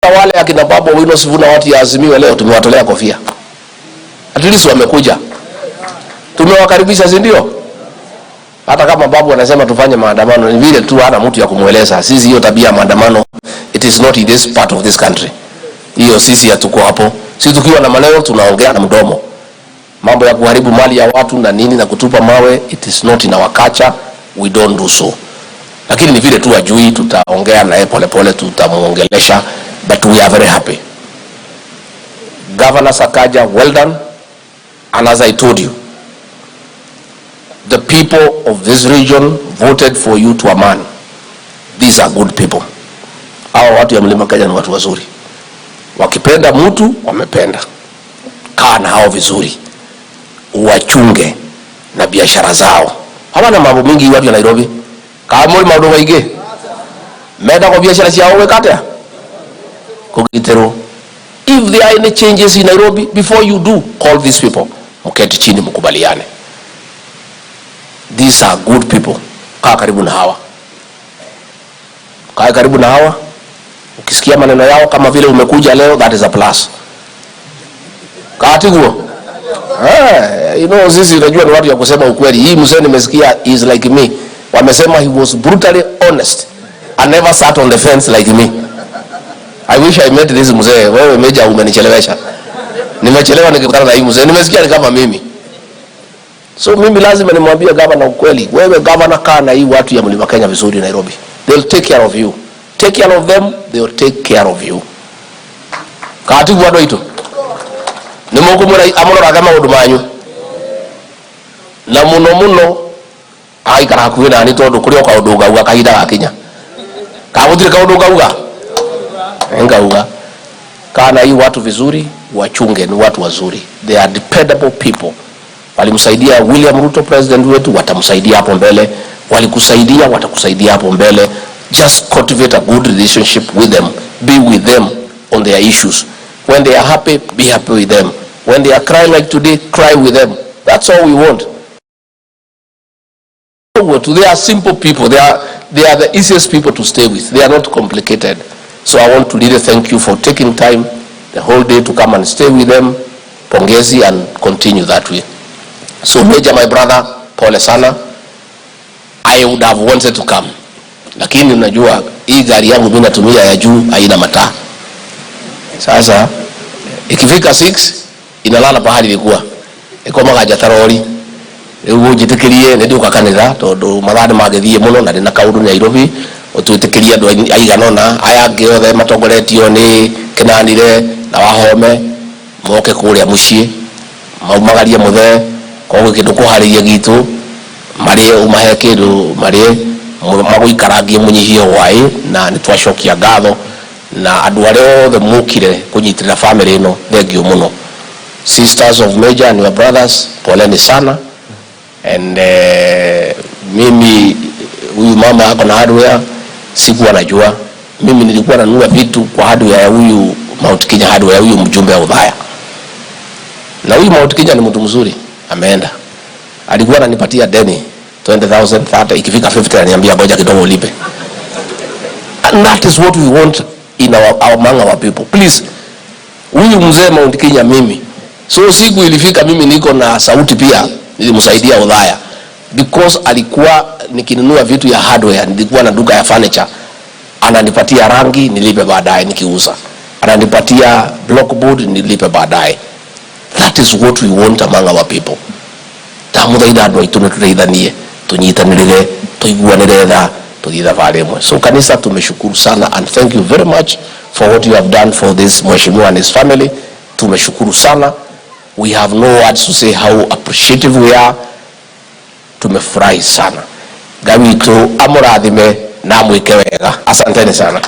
Wale akina Babu Owino Sifuna, watu ya Azimio leo tumewatolea kofia. At least wamekuja. Tumewakaribisha, si ndio? Hata kama Babu anasema tufanye maandamano, ni vile tu hana mtu ya kumweleza. Sisi hiyo tabia ya maandamano, it is not in this part of this country. Hiyo sisi hatuko hapo. Sisi tukiwa na maneno tunaongea na mdomo. Mambo ya kuharibu mali ya watu na nini na kutupa mawe, it is not in our culture. We don't do so. Lakini ni vile tu ajui, tutaongea naye polepole, tutamuongelesha, but we are very happy. Governor Sakaja, well done. And as I told you, the people of this region voted for you to a man. These are good people. Hawa watu ya Mlima Kenya ni watu wazuri. Wakipenda mtu, wamependa. Kaa na hao vizuri, uwachunge na biashara zao. Hawana mambo mingi watu ya Nairobi. Kama maundu maingi menda kwa biashara ciao wikate kugiterwo. If there are any changes in Nairobi, before you do, call these people, mketi chini mkubaliane. These are good people. Kaa karibu na hawa, kaa karibu na hawa. Ukisikia maneno yao kama vile umekuja leo, that is a plus. Kaatiguo. Sisi unajua ni watu ya kusema ukweli. Hii mzee nimesikia is like me. Wamesema he was brutally honest and never sat on the fence like me. I wish I met this mzee. Wewe Meja umenichelewesha. Nimechelewa nikikutana na hii mzee. Nimesikia ni kama mimi. So mimi lazima nimwambie gavana ukweli. Wewe gavana, kaa na hii watu ya Mlima Kenya vizuri Nairobi. They'll take care of you. Take care of them, they'll take care of you. Katigu andu aitu. Nĩ mũkũmwĩra amũrorage maũndũ manyu na mũno mũno agaikara hakuhĩ nani tondũ kũrĩ o kaũndũ ngauga kahinda gakinya ka gũtirĩ kaũndũ ngauga ngauga. Kaa na hii watu vizuri, wachunge, ni watu wazuri, they are dependable people. Walimsaidia William Ruto, president wetu, watamsaidia hapo mbele. Walikusaidia, watakusaidia hapo mbele. Just cultivate a good relationship with them, be with them on their issues. When they are happy, be happy with them. When they are crying like today, cry with them. That's all we want. They are simple people. They are the easiest people to stay with. They are not complicated. So I want to really thank you for taking time the whole day to come and stay with them. Pongezi, and continue that way. So Major, my brother, pole sana. I would have wanted to come. Lakini unajua hii gari yangu mimi natumia ya juu haina mataa. Sasa ikifika 6 inalala pahali ilikuwa. Ikomaga njatarori. Riu njitikirie nĩ ndiũka kanitha tondũ mathaa nĩ magĩthiĩ mũno na ndĩna kaũndũ Nairobi. Ũtwĩtĩkĩrie andũ aigana ũna aya angĩ othe matongoretio nĩ Kĩnanire na Wahome moke kũrĩa mũciĩ maumagarie mũthee koguo kĩndũ kũharĩria gitũ marĩe ũmahe kĩndũ marĩe magũikarangie mũnyihie hwaĩ na nĩ twacokia ngatho na andũ arĩa othe mukire kũnyitĩrĩra family ĩno, thank you mũno. Sisters of Major and your brothers, poleni sana. And mimi huyu mama ako na hardware sikuwa najua. Mimi nilikuwa nanunua vitu kwa hardware ya huyu Mount Kenya Hardware ya huyu mjumbe wa Othaya, na huyu Mount Kenya ni mtu mzuri, ameenda, alikuwa ananipatia deni 20,000, 30, ikifika 50 ananiambia, "Ngoja kidogo ulipe." And that is what we want in our among our people. Please, huyu mzee Mount Kenya mimi, so siku ilifika mimi niko na sauti pia, nilimsaidia Othaya because alikuwa nikinunua vitu ya hardware, nilikuwa na duka ya furniture, ananipatia rangi nilipe baadaye nikiuza, ananipatia blockboard nilipe baadaye. That is what we want among our people. Ndamuthaitha andũ aitũ nĩ tũteithanie, tũnyitanĩrĩre, tũiguanĩre tha, tũthiĩ thabarĩ ĩmwe. So kanisa, tumeshukuru sana and thank you very much for what you have done for this mheshimiwa and his family. Tumeshukuru sana. We have no words to say how appreciative we are. Tumefurahi sana. Ngai witũ amũrathime na amwĩke wega. Asanteni sana.